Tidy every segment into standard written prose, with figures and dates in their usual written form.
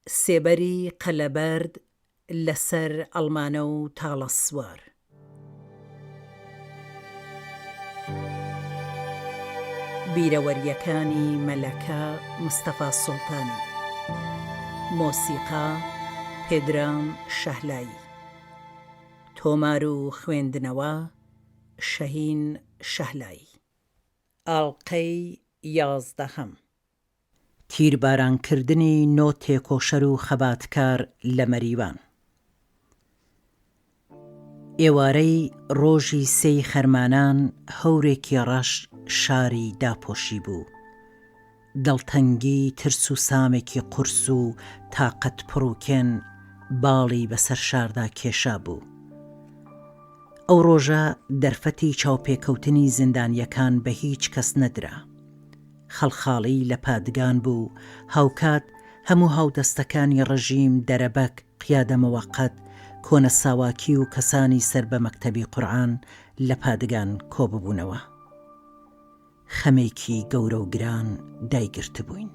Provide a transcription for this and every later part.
سێبەری قەلەبەرد لە سەر ئەڵمانە و تاڵە سوار. بیرەوەرییەکانی مەلەکە مستەفا سوڵتانی. مۆسیقا، پێدرام شەهلایی. تۆمار و خوێندنەوە، شەهین شەهلایی. ئاڵقەی یازدەهەم. تیربارانکردنی نۆ تێکۆشەر و خەباتکار لە مەریوان. ئێوارەی ڕۆژی سێی خەرمانان هەورێکی ڕەش شاری داپۆشیبوو. دڵتەنگی ترس و سامێکی قورس و تاقەت پڕوکێن باڵی بەسەر شاردا کێشابوو. ئەو ڕۆژە دەرفەتی چاوپێکەوتنی زیندانییەکان بە هیچ کەس نەدرا. خەڵخاڵی لە پادگان بوو، هاوکات هەموو هاودەستەکانی ڕژیم، دەرەبەک، قیادە موەقەت، کۆنە ساواکی و کەسانی سەر بە مەکتەبی قورعان لە پادگان کۆببوونەوە. خەمێکی گەورە و گران دایگرتبووین.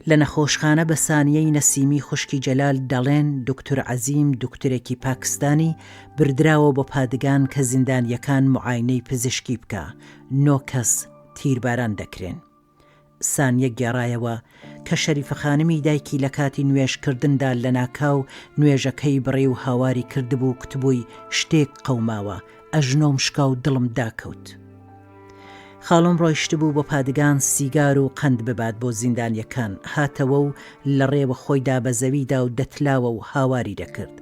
لە نەخۆشخانە بە سانیەی نەسیمی خوشکی جەلال دەڵێن دوکتور عەزیم دوکتورێکی پاکستانی بردراوە بۆ پادگان کە زیندانیەکان معاینەی پزیشکی بکا نۆ کەس تیرباران دەکرێن. سانیە گێڕایەوە کە شەریفە خانمی دایکی لە کاتی نوێژ کردندا لەناکاو نوێژەکەی بڕی و هاواری کردبوو کوتبووی شتێک قەوماوە ئەژنۆم شکا و دڵم داکەوت. خاڵۆم ڕۆیشتبوو بۆ پادگان سیگار و قەند ببات بۆ زیندانیەکان، هاتەوە و لە ڕێوە خۆی دا بە زەویدا و دەتلاوە و هاواری دەکرد.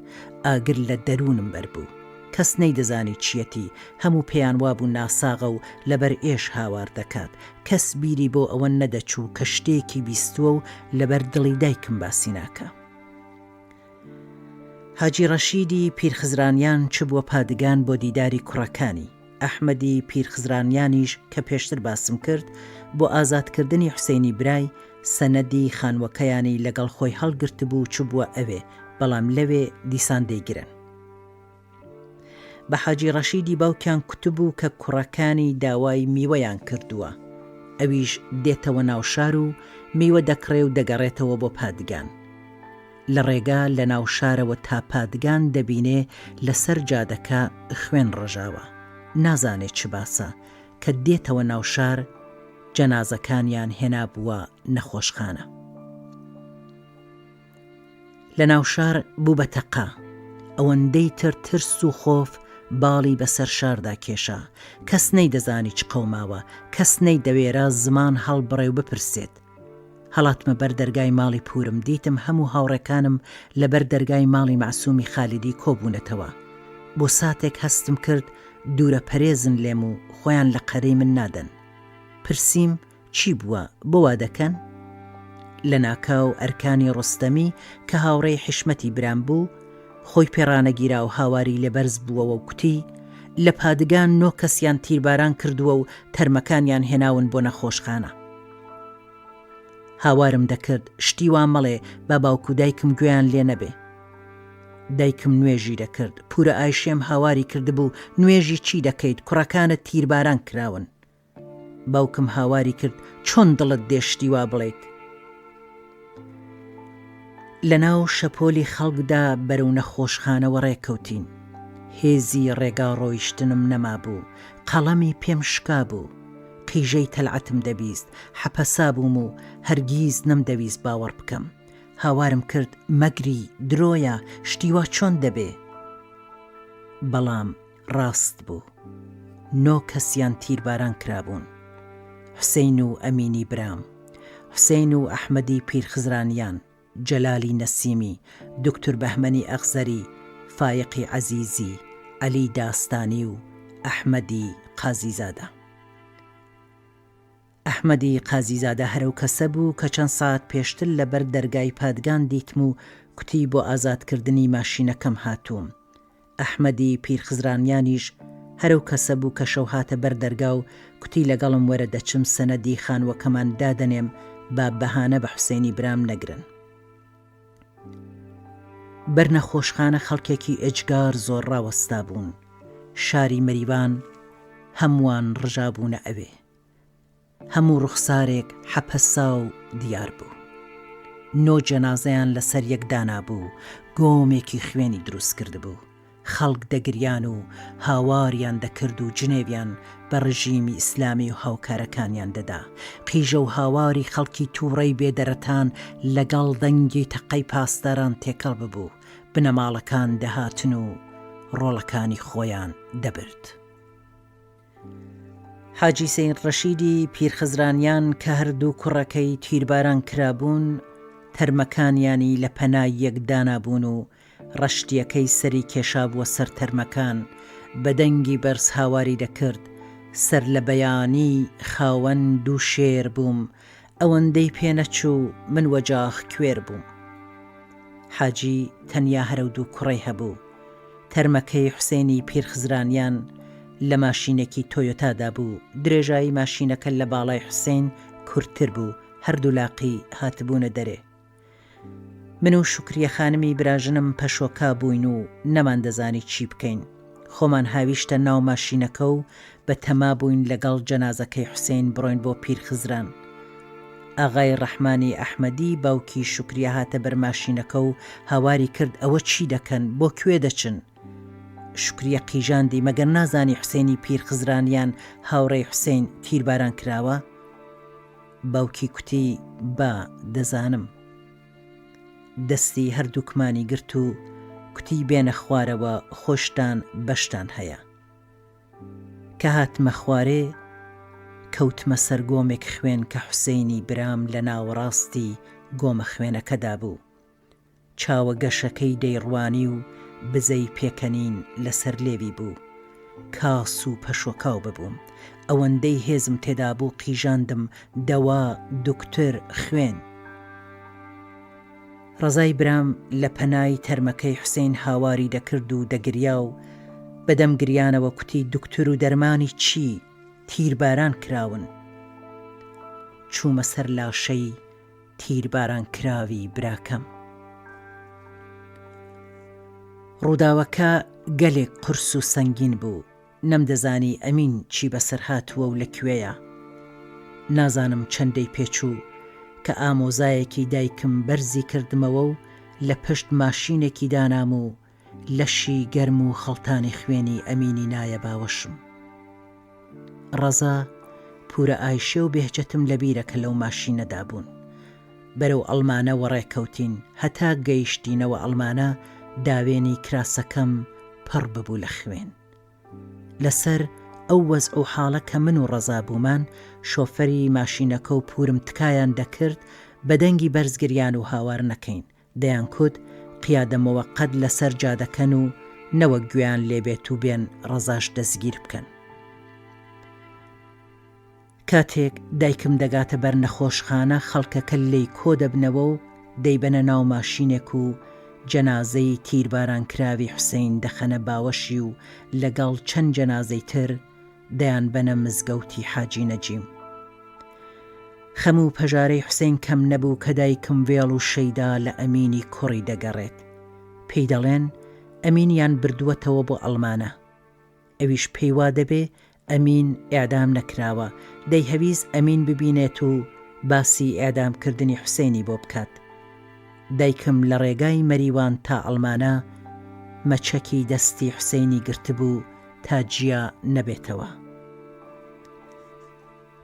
ئاگر لە دەروونم بەربوو. کەس نەیدەزانی چیەتی، هەموو پێیان وابوو ناساغە و لەبەر ئێش هاوار دەکات. کەس بیری بۆ ئەوە نەدەچوو کە شتێکی بیستووە و لەبەر دڵی دایکم باسی ناکا. حاجی ڕەشیدی پیرخزرانیان چبووە پادگان بۆ دیداری کوڕەکانی. ئەحمەدی پیرخزرانیانیش کە پێشتر باسم کرد، بۆ ئازادکردنی حوسەینی برای، سەنەدی خانووەکەیانی لەگەڵ خۆی هەڵگرتبوو و چبووە ئەوێ، بەڵام لەوێ دیسان دەیگرن. بە حاجی ڕەشیدی باوکیان کوتبوو کە کوڕەکانی داوای میوەیان کردووە، ئەویش دێتەوە ناو شار و میوە دەکڕێ و دەگەڕێتەوە بۆ پادگان. لە ڕێگا لە ناو شارەوە تا پادگان دەبینێ لە سەر جادەکە خوێن ڕژاوە. نازانێ چ باسە، کە دێتەوە ناو شار جەنازەکانیان هێنابووە نەخۆشخانە. لە ناو شار بوو بە تەقە. ئەوەندەی تر ترس و خۆف باڵی بە سەر شاردا کێشا. کەس نەیدەزانی چ قەوماوە، کەس نەیدەوێرا زمان هەڵبڕێ و بپرسێت. هەڵاتمە بەر دەرگای ماڵی پوورم دیتم هەموو هاوڕێکانم لە بەر دەرگای ماڵی مەعسوومی خالیدی کۆ بوونەتەوە. بۆ ساتێک هەستم کرد دوورە پەرێزن لێم و خۆیان لە قەرەی من نادەن. پرسیم چی بووە، بۆ وا دەکەن؟ لە ناکاو ئەرکانی ڕۆستەمی کە هاوڕێی حیشمەتی برام بوو، خۆی پێ ڕانەگیرا و هاواری لێ بەرز بووەوە و کوتی، لە پادگان نۆ کەسیان تیرباران کردووە و تەرمەکانیان هێناون بۆ نەخۆشخانە. هاوارم دەکرد شتی وا مەڵێ با باوک و دایکم گوێیان لێ نەبێ. دایکم نوێژی دەکرد، پوورە ئایشێم هاواری کردبوو نوێژی چی دەکەیت کوڕەکانت تیرباران کراون. باوکم هاواری کرد چۆن دڵت دێ شتی وا بڵێیت؟ لەناو شەپۆلی خەڵکدا بەرەو نەخۆشخانە وەڕێ کەوتین. هێزی ڕێگا ڕۆیشتنم نەمابوو، قەڵەمی پێم شکابوو. قیژەی تەلعەتم دەبیست، حەپەسابووم و هەرگیز نەمدەویست باوەڕ بکەم. هاوارم کرد مەگری، درۆیە، شتی وا چۆن دەبێ؟ بەڵام ڕاست بوو. نۆ کەسیان تیرباران کرابوون. حوسەین و ئەمینی برام، حوسەین و ئەحمەدی پیرخزرانیان، جەلالی نەسیمی، دوکتور بەهمەنی ئەخزەری، فایەقی عەزیزی، عەلی داستانی و ئەحمەدی قازیزادە. ئەحمەدی قازیزادە هەر ئەو کەسە بوو کە چەند سەعات پێشتر لە بەر دەرگای پادگان دیتم و کوتی بۆ ئازادکردنی ماشینەکەم هاتووم. ئەحمەدی پیرخزرانیانیش هەر ئەو کەسە بوو کە شەو هاتە بەر دەرگا و کوتی لەگەڵم وەرە دەچم سەنەدی خانووەکەمان دادەنێم با بەهانە بە حوسێنی برام نەگرن. بەر نەخۆشخانە خەڵکێکی ئێجگار زۆر ڕاوەستابوون. شاری مەریوان هەمووان ڕژابوونە ئەوێ. هەموو ڕوخسارێک حەپەساو دیار بوو. نۆ جەنازەیان لەسەر یەک دانابوو، گۆمێکی خوێنی دروست کردبوو. خەڵک دەگریان و هاواریان دەکرد و جنێویان بە ڕژیمی ئیسلامی و هاوکارەکانیان دەدا. قیژە و هاواری خەڵکی تووڕەی بێدەرەتان لەگەڵ دەنگی تەقەی پاسداران تێکەڵ ببوو. بنەماڵەکان دەهاتن و ڕۆڵەکانی خۆیان دەبرد. حاجی سەید ڕەشیدی پیرخزرانیان کە هەردوو کوڕەکەی تیرباران کرابوون، تەرمەکانیانی لە پەنای یەک دانابوون و ڕەشتییەکەی سەری کێشابووە سەر تەرمەکان، بە دەنگی بەرز هاواری دەکرد، سەر لە بەیانی خاوەن دوو شێر بووم، ئەوەندەی پێ نەچوو من وەجاخ کوێر بووم. حاجی تەنیا هەر ئەو دوو کوڕەی هەبوو. تەرمەکەی حوسێنی پیرخزرانیان لە ماشینێکی تۆیۆتادا بوو، درێژایی ماشینەکە لە باڵای حوسێن کورتتر بوو، هەردوو لاقی هاتبوونە دەرێ. من و شوکریە خانمی براژنم پەشۆکا بووین و نەماندەزانی چی بکەین. خۆمان هاویشتە ناو ماشینەکە و بە تەما بووین لەگەڵ جەنازەکەی حوسین بڕۆین بۆ پیرخزران. ئاغای ڕەحمانی ئەحمەدی باوکی شوکریە هاتە بەر ماشینەکە و هاواری کرد ئەوە چی دەکەن، بۆ کوێ دەچن؟ شوکریە قیژاندی مەگەر نازانی حوسێنی پیرخزرانیان هاوڕێی حوسین تیرباران کراوە؟ باوکی کوتی با، دەزانم. دەستی هەردووکمانی گرت و کوتی بێنە خوارەوە خۆشتان بەشتان هەیە. کە هاتمە خوارێ کەوتمە سەر گۆمێک خوێن کە حوسەینی برام لە ناوەڕاستی گۆمە خوێنەکەدا بوو. چاوە گەشەکەی دەیڕوانی و بزەی پێکەنین لەسەر لێوی بوو. کاس و پەشۆکاو ببووم. ئەوەندەی هێزم تێدا بوو قیژاندم، دەوا، دوکتور، خوێن. ڕەزای برام لە پەنای تەرمەکەی حوسین هاواری دەکرد و دەگریا و بە دەم گریانەوە کوتی دوکتور و دەرمانی چی؟ تیرباران کراون. چوومە سەر لاشەی تیربارانکراوی براکەم. ڕووداوەکە گەلێک قورس و سەنگین بوو، نەمدەزانی ئەمین چی بەسەر هاتووە و لە کوێیە. نازانم چەندەی پێچوو کە ئامۆزایەکی دایکم بەرزی کردمەوە و لە پشت ماشینێکی دانام و لەشی گەرم و خەڵتانی خوێنی ئەمینی نایە باوەشم. ڕەزا، پورە ئایشێ و بێهجەتم لەبیرە کە لەو ماشینەدا بوون. بەرەو ئەڵمانە وەڕێ کەوتین، هەتا گەیشتینەوە ئەڵمانە داوێنی کراسەکەم پڕ ببوو لە خوێن. لەسەر ئەو وەزع و حاڵە کە من و ڕەزا بوومان، شۆفەری ماشینەکە و پورم تکایان دەکرد بە دەنگی بەرز گریان و هاوار نەکەین، دەیانکوت قیادە موەقەت لەسەر جادەکەن و نەوەک گوێیان لێبێت و بێن ڕەزاش دەستگیر بکەن. کاتێک دایکم دەگاتە بەر نەخۆشخانە خەڵکەکە لێی کۆ دەبنەوە و دەیبەنە ناو ماشینێک و جەنازەی تیربارانکراوی حوسەین دەخەنە باوەشی و لەگەڵ چەند جەنازەی تر دەیانبەنە مزگەوتی حاجی نەجیم. خەم و پەژارەی حوسەین کەم نەبوو کە دایکم وێڵ و شەیدا لە ئەمینی کوڕی دەگەڕێت. پێی دەڵێن ئەمینیان بردووەتەوە بۆ ئەڵمانە. ئەویش پێی وا دەبێ ئەمین ئێعدام نەکراوە، دەیهەویست ئەمین ببینێت و باسی ئێعدام کردنی حوسەینی بۆ بکات. دایکم لە ڕێگای مەریوان تا ئەڵمانە مەچەکی دەستی حوسەینی گرتبوو تا جیا نەبێتەوە.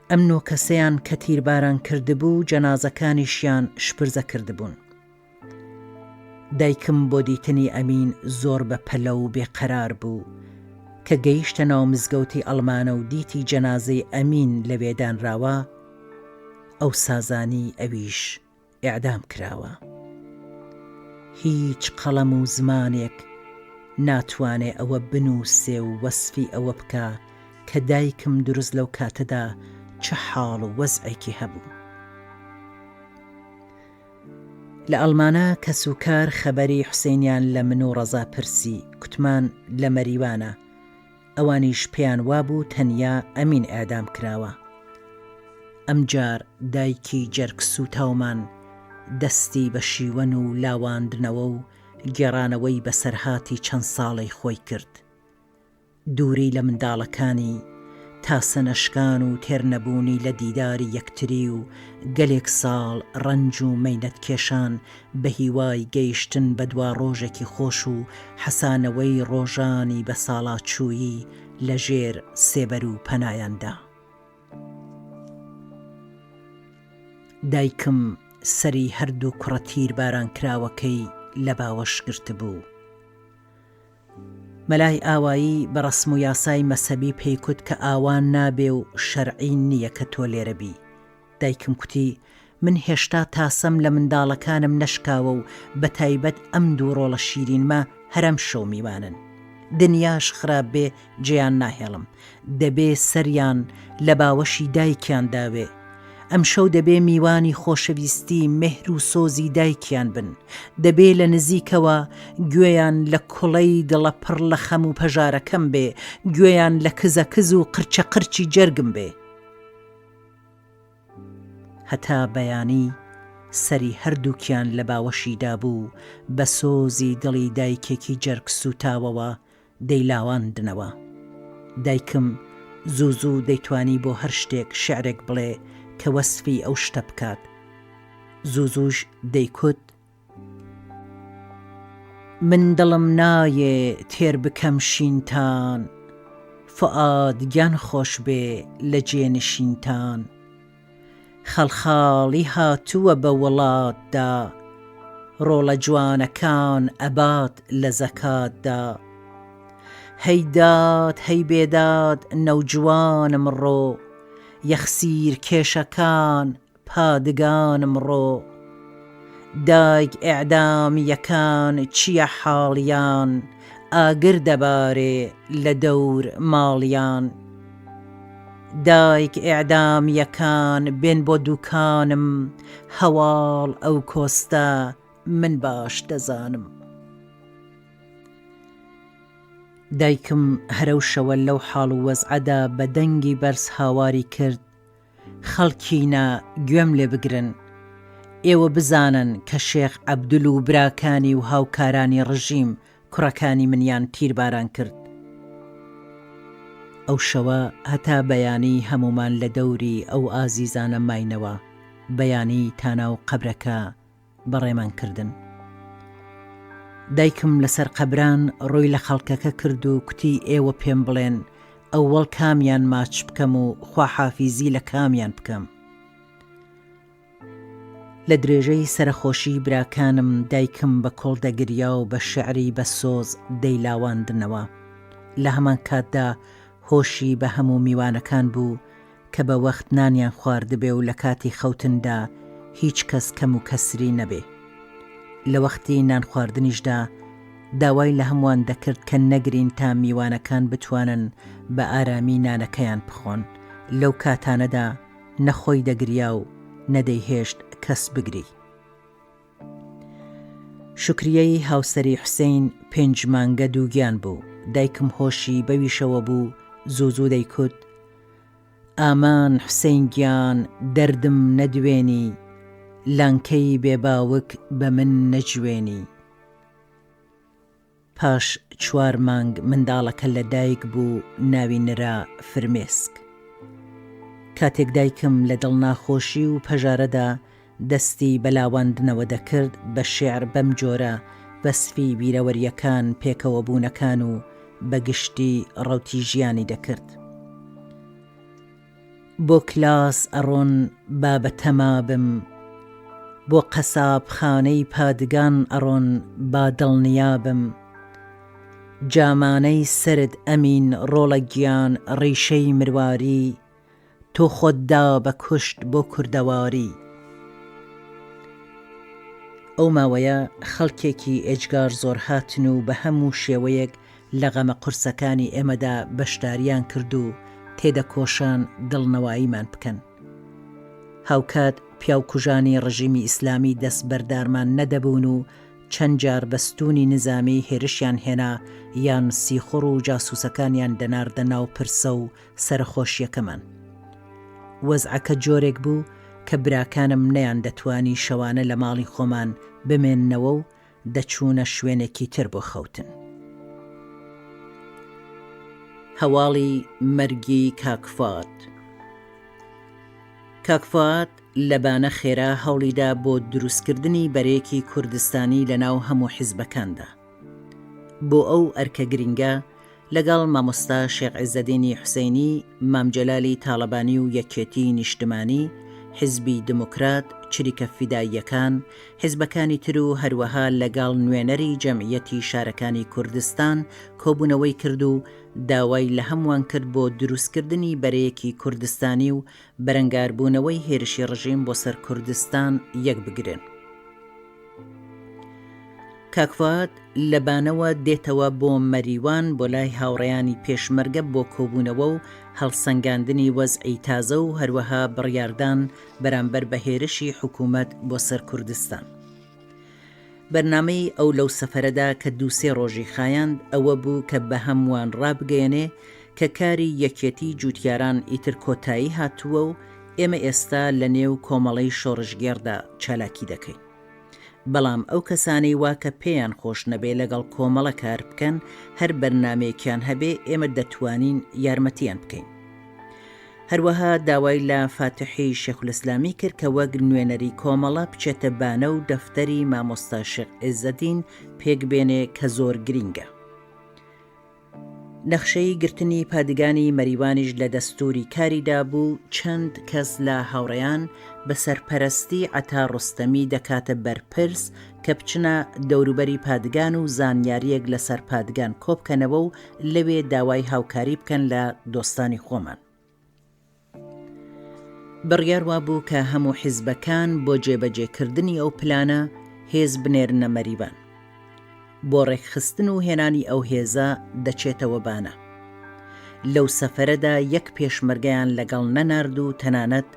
ئەم نۆ کەسەیان کە تیرباران کردبوو جەنازەکانیشیان شپرزە کردبوون. دایکم بۆ دیتنی ئەمین زۆر بە پەلە و بێ قەرار بوو. کە گەیشتە ناو مزگەوتی ئەڵمانە و دیتی جەنازەی ئەمین لەوێ دانراوە، ئەوسا زانی ئەویش ئێعدام کراوە. هیچ قەڵەم و زمانێک ناتوانێ ئەوە بنووسێ و وەسفی ئەوە بکا کە دایکم دروست لەو کاتەدا چ حاڵ و وەزعێکی هەبوو. لە ئەڵمانە کەسوکار خەبەری حوسەینیان لە من و ڕەزا پرسی، کوتمان لە مەریوانە. ئەوانیش پێیان وابوو تەنیا ئەمین ئێعدام کراوە. ئەمجار دایکی جەرگ سووتاومان دەستی بە شیوەن و لاواندنەوە و گێڕانەوەی بەسەرهاتی چەند ساڵەی خۆی کرد. دووری لە منداڵەکانی، تاسەنەشکان و تێرنەبوونی لە دیداری یەکتری و گەلێک ساڵ ڕەنج و مەینەت کێشان بە هیوای گەیشتن بە دواڕۆژێکی خۆش و حەسانەوەی ڕۆژانی بەساڵاچوویی لە ژێر سێبەر و پەنایاندا. دایکم سەری هەردوو کوڕە تیربارانکراوەکەی لە باوەش گرتبوو. مەلای ئاوایی بە ڕەسم و یاسای مەسەبی پێی کوت کە ئاوا نابێ و شەرعی نییە کە تۆ لێرە بی. دایکم کوتی، من هێشتا تاسەم لە منداڵەکانم نەشکاوە و بە تایبەت ئەم دوو ڕۆڵە شیرینمە هەر ئەمشەو میوانن. دنیاش خراپ بێ جێیان ناهێڵم. دەبێ سەریان لە باوەشی دایکیان داوێ. ئەمشەو دەبێ میوانی خۆشەویستی مێهر و سۆزی دایکیان بن. دەبێ لە نزیکەوە گوێیان لە کوڵەی دڵە پڕ لە خەم و پەژارەکەم بێ، گوێیان لە کزەکز و قرچەقرچی جەرگم بێ. هەتا بەیانی سەری هەردووکیان لە باوەشی دابوو و بە سۆزی دڵی دایکێکی جەرگ سووتاوەوە دەیلاواندنەوە. دایکم زوو زوو دەیتوانی بۆ هەر شتێک شیعرێک بڵێ کە وەسفی ئەو شتە بکات. زوو زووش دەیکوت. من دڵم نایێ تێر بکەم شینتان، فوئاد گیان خۆش بێ لە جێنشینتان. خەڵخاڵی هاتووە بە وڵاتدا، ڕۆڵە جوانەکان ئەبات لە زەکاتدا. هەی داد هەی بێداد نەوجوانم ڕۆ، یەخسیر کێشەکان پادگانم ڕۆ. دایک ئێعدامییەکان چییە حاڵیان، ئاگر دەبارێ لە دەور ماڵیان. دایک ئێعدامییەکان بێن بۆ دووکانم، هەواڵ ئەو کۆستە من باش دەزانم. دایکم هەر ئەو شەوە لەو حاڵ و وەزعەدا بە دەنگی بەرز هاواری کرد، خەڵکینە گوێم لێ بگرن، ئێوە بزانن کە شێخ عەبدول و براکانی و هاوکارانی ڕژیم کوڕەکانی منیان تیرباران کرد. ئەو شەوە هەتا بەیانی هەموومان لە دەوری ئەو ئازیزانە ماینەوە، بەیانی تا ناو قەبرەکە بەڕێمان کردن. دایکم لەسەر قەبران ڕووی لە خەڵکەکە کرد و کوتی ئێوە پێم بڵێن ئەوەڵ کامیان ماچ بکەم و خواحافیزی لە کامیان بکەم. لە درێژەی سەرەخۆشی براکانم دایکم بە کوڵ دەگریا و بە شیعری بە سۆز دەیلاواندنەوە. لە هەمان کاتدا هۆشی بە هەموو میوانەکان بوو کە بە وەخت نانیان خواردبێ و لە کاتی خەوتندا هیچ کەس کەم و کەسری نەبێ. لە وەختی نان خواردنیشدا داوای لە هەمووان دەکرد کە نەگرین تا میوانەکان بتوانن بە ئارامی نانەکەیان بخۆن. لەو کاتانەدا نە خۆی دەگریا و نە دەیهێشت کەس بگری. شوکریەی هاوسەری حوسەین پێنج مانگە دووگیان بوو، دایکم هۆشی بەویشەوە بوو زوو زوو دەیکوت، ئامان حوسەین گیان دەردم نەدوێنی، لانکەی بێ باوک بە من نەجوێنی. پاش چوار مانگ منداڵەکە لە دایک بوو ناوی نرا فرمێسک. کاتێک دایکم لە دڵناخۆشی و پەژارەدا دەستی بە لاواندنەوە دەکرد بە شیعر بەم جۆرە وەسفی بیرەوەرییەکان پێکەوەبوونەکان و بە گشتی ڕەوتی ژیانی دەکرد. بۆ کلاس ئەڕۆن با بە تەما بم بۆ قەسابخانەی پادگان ئەڕۆن با دڵنیا بم جامانەی سەرت ئەمین ڕۆڵە گیان ڕیشەی مرواری تۆ خۆت دا بە کوشت بۆ کوردەواری. ئەو ماوەیە خەڵکێکی ئێجگار زۆر هاتن و بە هەموو شێوەیەک لە غەمە قورسەکانی ئێمەدا بەشداریان کرد و تێدەکۆشان دڵنەواییمان بکەن. هاوکات پیاوکوژانی ڕژیمی ئیسلامی دەستبەردارمان نەدەبوون و چەند جار بە ستوونی نیزامی هێرشیان هێنا یان سیخوڕ و جاسووسەکانیان دەناردە ناو پرسە و سەرەخۆشییەکەمان. وەزعەکە جۆرێک بوو کە براکانم نەیاندەتوانی شەوانە لە ماڵی خۆمان بمێننەوە و دەچوونە شوێنێکی تر بۆ خەوتن. هەواڵی مەرگی کاک فوئاد. کاک فوئاد لە بانە خێرا هەوڵیدا بۆ دروستکردنی بەرەیەکی کوردستانی لە ناو هەموو حیزبەکاندا. بۆ ئەو ئەرکە گرینگە لەگەڵ مامۆستا شێخ عیزەدینی حوسەینی، مام جەلالی تاڵەبانی و یەکێتیی نیشتمانی، حیزبی دموکرات، چریکە فیداییەکان، حیزبەکانی تر و هەروەها لەگەڵ نوێنەری جەمعیەتی شارەکانی کوردستان کۆبوونەوەی کرد و داوای لە هەمووان کرد بۆ دروستکردنی بەرەیەکی کوردستانی و بەرەنگاربوونەوەی هێرشی ڕژیم بۆ سەر کوردستان یەکبگرن. کاک فواد لە بانەوە دێتەوە بۆ مەریوان بۆ لای هاوڕێیانی پێشمەرگە بۆ کۆبوونەوە و هەڵسەنگاندنی وەزعی تازە و هەروەها بڕیاردان بەرامبەر بە هێرشی حکوومەت بۆ سەر کوردستان. بەرنامەی ئەو لەو سەفەرەدا کە دووسێ ڕۆژی خایاند ئەوە بوو کە بە هەمووان ڕابگەیەنێ کە کاری یەکێتی جووتیاران ئیتر کۆتایی هاتووە و ئێمە ئێستا لە نێو کۆمەڵەی شۆڕشگێڕدا چالاکی دەکەین. بەڵام ئەو کەسانەی وا کە پێیان خۆش نەبێ لەگەڵ کۆمەڵە کار بکەن هەر بەرنامەیەکیان هەبێ ئێمە دەتوانین یارمەتیان بکەین. هەروەها داوای لە فاتحی شێخولئیسلامی کرد کە وەک نوێنەری کۆمەڵە بچێتە بانە و دەفتەری مامۆستا شێخ عێزەدین پێک بێنێ کە زۆر گرینگە. نەخشەی گرتنی پادگانی مەریوانیش لە دەستووری کاریدا بوو، چەند کەس لە هاوڕێیان بە سەرپەرەستی عەتا ڕۆستەمی دەکاتە بەرپرس کە بچنە دەوروبەری پادگان و زانیارییەک لەسەر پادگان کۆبکەنەوە و لەوێ داوای هاوکاری بکەن لە دۆستانی خۆمان. بڕیار وابوو کە هەموو حیزبەکان بۆ جێبەجێکردنی ئەو پلانە هێز بنێرنە مەریوان. بۆ ڕێکخستن و هێنانی ئەو هێزە دەچێتەوە بانە. لەو سەفەرەدا یەک پێشمەرگەیان لەگەڵ نەنارد و تەنانەت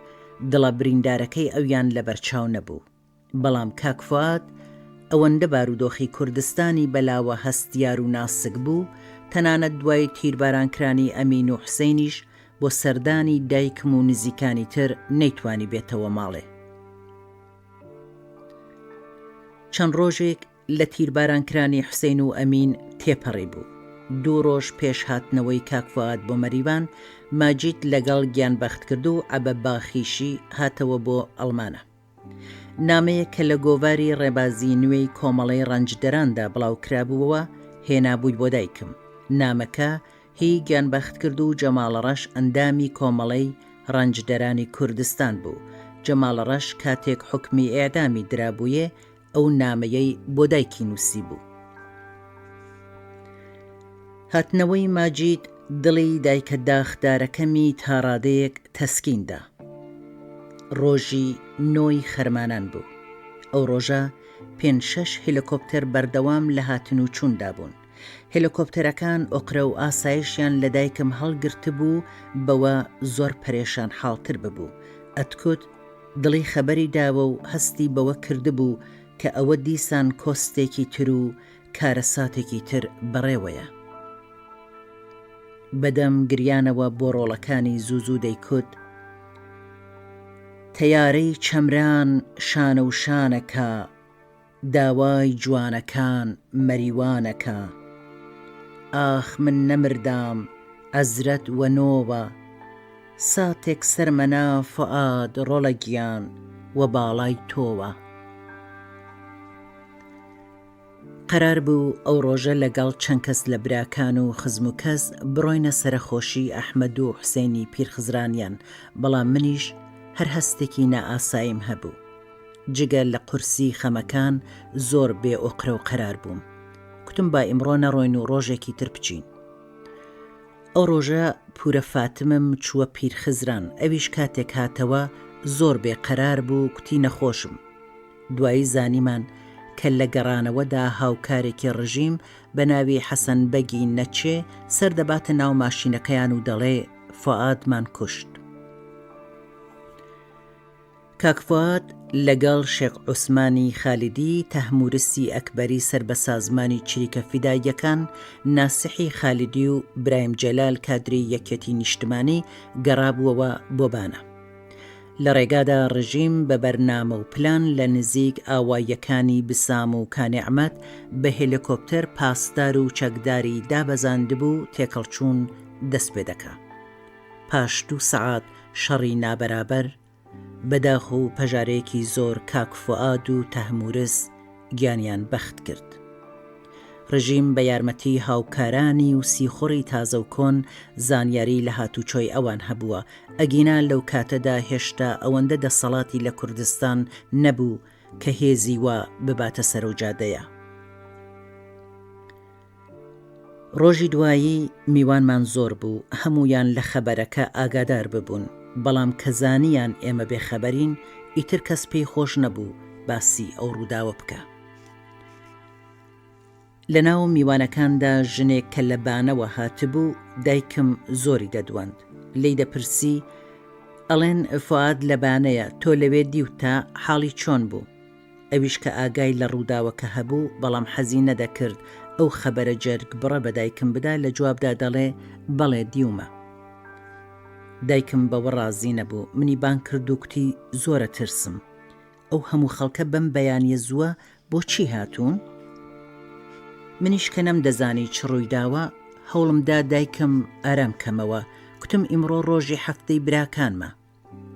دڵە بریندارەکەی ئەویان لەبەرچاو نەبوو. بەڵام کاک فوئاد ئەوەندە بارودۆخی کوردستانی بەلاوە هەستیار و ناسک بوو، تەنانەت دوای تیربارانکرانی ئەمین و حوسەینیش بۆ سەردانی دایکم و نزیکانی تر نەیتوانی بێتەوە ماڵێ. چەند ڕۆژێک لە تیربارانکرانی حوسەین و ئەمین تێپەڕیبوو. دوو ڕۆژ پێش هاتنەوەی کاک فوئاد بۆ مەریوان، ماجید لەگەڵ گیانبەختکردوو عەبە باخیشی هاتەوە بۆ ئەڵمانە. نامەیەک کە لە گۆڤاری ڕێبازی نوێی کۆمەڵەی ڕەنجدەراندا بڵاو کرابووەوە هێنابووی بۆ دایکم. نامەکە هی گیانبەختکردوو جەماڵەڕەش ئەندامی کۆمەڵەی ڕەنجدەرانی کوردستان بوو. جەماڵەڕەش کاتێک حوکمی ئێعدامی درابوویێ ئەو نامەیەی بۆ دایکی نووسیبوو. هاتنەوەی ماجید دڵی دایکە داخدارەکەمی تا ڕادەیەک تەسکین دا. ڕۆژی نۆی خەرمانان بوو. ئەو ڕۆژە پێنج شەش هێلۆکۆپتەر بەردەوام لە هاتن و چووندا بوون. هێلۆکۆپتەرەکان ئۆقرە و ئاسایشیان لە دایکم هەڵگرتبوو بەوە زۆر پەرێشان حاڵتر ببوو. ئەتکوت دڵی خەبەری داوە و هەستی بەوە کردبوو کە ئەوە دیسان کۆستێکی تر و کارەساتێکی تر بەڕێوەیە. بەدەم گریانەوە بۆ ڕۆڵەکانی زوو زوو دەیکوت، تەیارەی چەمران شانە و شانەکە، داوای جوانەکان مەریوانەکە. ئاخ من نەمردام عەزرەت وە نۆوە، ساتێک سەرمەنا فوئاد ڕۆڵە گیان وە باڵای تۆوە. قەرار بوو ئەو ڕۆژە لە گەڵ چەند کەس لە براکان و خزم و کەس بڕۆینە سەرەخۆشی ئەحمەد و حوسێنی پیرخزرانیان، بەڵام منیش هەر هەستێکی نائاساییم هەبوو. جگە لە قورسی خەمەکان زۆر بێ ئۆقرە و قەرار بووم. کوتم با ئیمڕۆ نەڕۆین و ڕۆژێکی تر بچین. ئەو ڕۆژە پوورە فاتمم چووە پیرخزران، ئەویش کاتێک هاتەوە زۆر بێ قەرار بوو کوتی نەخۆشم. دوایی زانیمان کە لە گەڕانەوەدا هاوکارێکی ڕژیم بە ناوی حەسەن بەگی نەچێ سەر دەباتە ناو ماشینەکەیان و دەڵێ فوئادمان کوشت. کاک فوئاد لەگەڵ شێخ عوسمانی خالیدی تەهمورسی ئەکبەری سەر بە سازمانی چریکە فیداییەکان، ناسحی خالیدی و برایم جەلال کادری یەکیەتی نیشتمانی گەڕابووەوە بۆ بانە. لە ڕێگادا ڕژیم بە بەرنامە و پلان لە نزیک ئاواییەکانی بسام و کانێعمەت بە هێلێکۆپتەر پاسدار و چەکداری دابەزاندبوو تێکەڵچوون دەست پێ دەکا. پاش دوو سەعات شەڕی نابەرابەر، بە داخ و پەژارەیەکی زۆر کاک فوئاد و تەهمورس گیانیان بەخت کرد. ڕژیم بە یارمەتی هاوکارانی و سیخوڕی تازە و کۆن زانیاری لە هاتوچۆی ئەوان هەبووە، ئەگینا لەو کاتەدا هێشتا ئەوەندە دەسەڵاتی لە کوردستان نەبوو کە هێزی وا بباتە سەرەو جادەیە. ڕۆژی دوایی میوانمان زۆر بوو، هەموویان لە خەبەرەکە ئاگادار ببوون، بەڵام کە زانیان ئێمە بێ خەبەرین، ئیتر کەس پێی خۆش نەبوو باسی ئەو ڕووداوە بکا. لە ناو میوانەکاندا ژنێک کە لە بانەوە هاتبوو، دایکم زۆری دەدواند. لێی دەپرسی، ئەڵێن فوئاد لە بانەیە، تۆ لەوێ دیوتە، حاڵی چۆن بوو؟ ئەویش کە ئاگای لە ڕووداوەکە هەبوو، بەڵام حەزی نەدەکرد ئەو خەبەرە جەرگبڕە بە دایکم بدا، لە جوابدا دەڵێ، بەڵێ دیومە. دایکم بەوە ڕازی نەبوو، منی بانگ کرد و کوتی، زۆر ئەترسم. ئەو هەموو خەڵکە بەم بەیانییە زووە بۆ چی هاتوون؟ منیش کە نەمدەزانی چ ڕوویداوە، هەوڵم دا دایکم ئارام کەمەوە، کوتم ئیمڕۆ ڕۆژی حەفتەی براکانمە.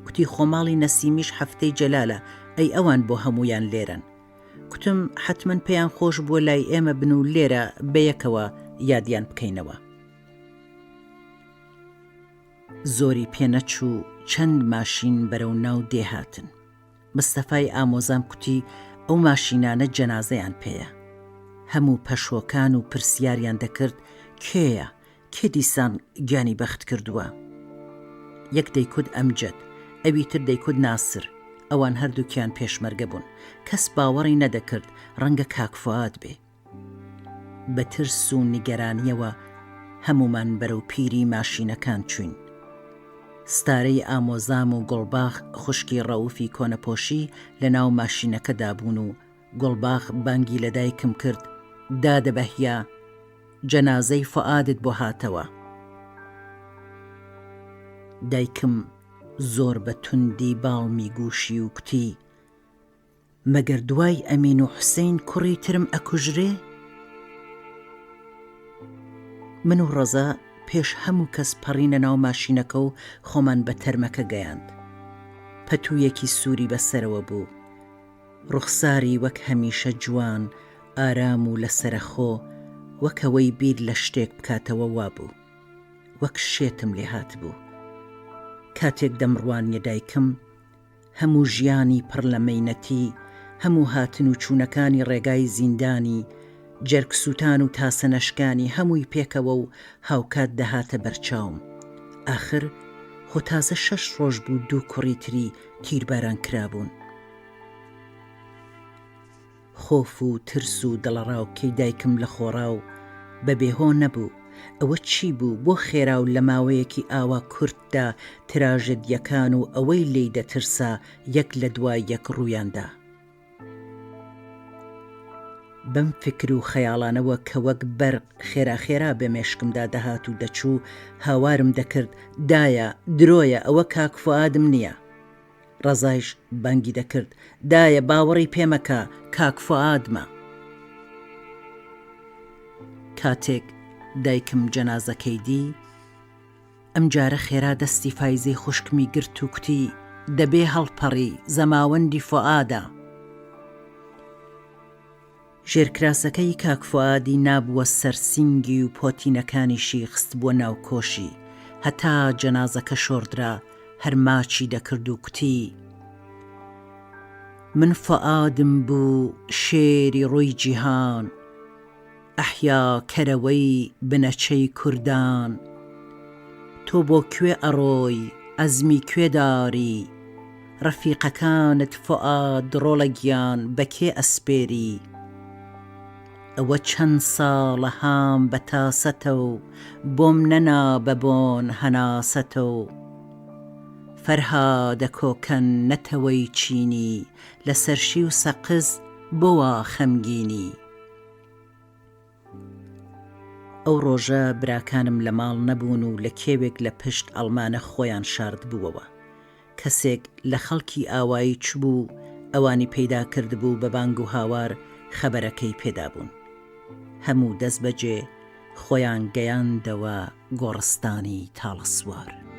کوتی خۆ ماڵی نەسیمیش حەفتەی جەلالە، ئەی ئەوان بۆ هەموویان لێرەن؟ کوتم حەتمەن پێیان خۆش بووە لای ئێمە بن و لێرە بەیەکەوە یادیان بکەینەوە. زۆری پێ نەچوو چەند ماشین بەرەو ناو دێ هاتن. مستەفای ئامۆزام کوتی ئەو ماشینانە جەنازەیان پێیە. هەموو پەشۆکان و پرسیاریان دەکرد کێیە؟ کێ دیسان گیانی بەخت کردووە؟ یەک دەیکوت ئەمجەد، ئەوی تر دەیکوت ناسر، ئەوان هەردووکیان پێشمەرگە بوون. کەس باوەڕی نەدەکرد ڕەنگە کاک فوئاد بێ. بە ترس و نیگەرانییەوە هەموومان بەرەو پیری ماشینەکان چووین. ستارەی ئامۆزام و گوڵباخ خوشکی ڕەوفی کۆنەپۆشی لە ناو ماشینەکەدا بوون و گوڵباخ بانگی لە دایکم کرد، دادە بەهیە! جەنازەی فوئادت بۆ هاتەوە. دایکم زۆر بە توندی باڵمی گوشی و کوتی، مەگەر دوای ئەمین و حوسەین کوڕی ترم ئەکوژرێ؟ من و ڕەزا پێش هەموو کەس پەڕینە ناو ماشینەکە و خۆمان بە تەرمەکە گەیاند. پەتوویەکی سووری بە سەرەوە بوو. ڕوخساری وەک هەمیشە جوان، ئارام و لەسەرەخۆ، وەک ئەوەی بیر لە شتێک بکاتەوە وابوو. وەک شێتم لێ هاتبوو. کاتێک دەمڕوانیە دایکم، هەموو ژیانی پڕ لە مەینەتی، هەموو هاتن و چوونەکانی ڕێگای زیندانی، جەرگسووتان و تاسەنەشکانی هەمووی پێکەوە و هاوکات دەهاتە بەرچاوم. ئاخر خۆ تازە شەش ڕۆژ بوو دوو کوڕی تری تیرباران کرابوون. خۆف و ترس و دڵەڕاوکێی دایکم لە خۆڕا و بە بێ هۆ نەبوو. ئەوە چی بوو، بۆ خێرا و لە ماوەیەکی ئاوا کورتدا تراژدییەکان و ئەوەی لێی دەترسا یەک لە دوای یەک ڕوویان دا؟ بەم فیکر و خەیاڵانەوە کە وەک بەرق خێرا خێرا بە مێشکمدا دەهات و دەچوو، هاوارم دەکرد، دایە، درۆیە، ئەوە کاک فوئادم نییە. ڕەزایش بانگی دەکرد، دایە باوەڕی پێ مەکە، کاک فوئادمە. کاتێک دایکم جەنازەکەی دی، ئەمجارە خێرا دەستی فایزەی خوشکمی گرت و کوتی، دەبێ هەڵپەڕی، زەماوەندی فوئادە. ژێرکراسەکەی کاک فوئادی نابووە سەر سینگی و پۆتینەکانیشی خستبووە ناو کۆشی، هەتا جەنازەکە شۆردرا هەر ماچی دەکرد و کوتی، من فوئادم بوو شێری ڕووی جیهان، ئەحیا کەرەوەی بنەچەی کوردان، تۆ بۆ کوێ ئەڕۆی عەزمی کوێ داری؟ ڕەفیقەکانت فوئاد ڕۆڵە گیان بە کێ ئەسپێری؟ ئەوە چەند ساڵە هام بە تاسەتە و بۆم نەنا بە بۆن هەناسەتە و فەرهادە کۆکەن نەتەوەی چینی لە سەرشی و سەقز بۆ وا خەمگینی؟ ئەو ڕۆژە براکانم لە ماڵ نەبوون و لە کێوێک لە پشت ئەڵمانە خۆیان شاردبووەوە. کەسێک لە خەڵکی ئاوایی چبوو ئەوانی پەیدا کردبوو بە بانگ و هاوار خەبەرەکەی پێدابوون. هەموو دەستبەجێ. خۆیان گەیاندەوە گۆڕستانی تاڵەسوار.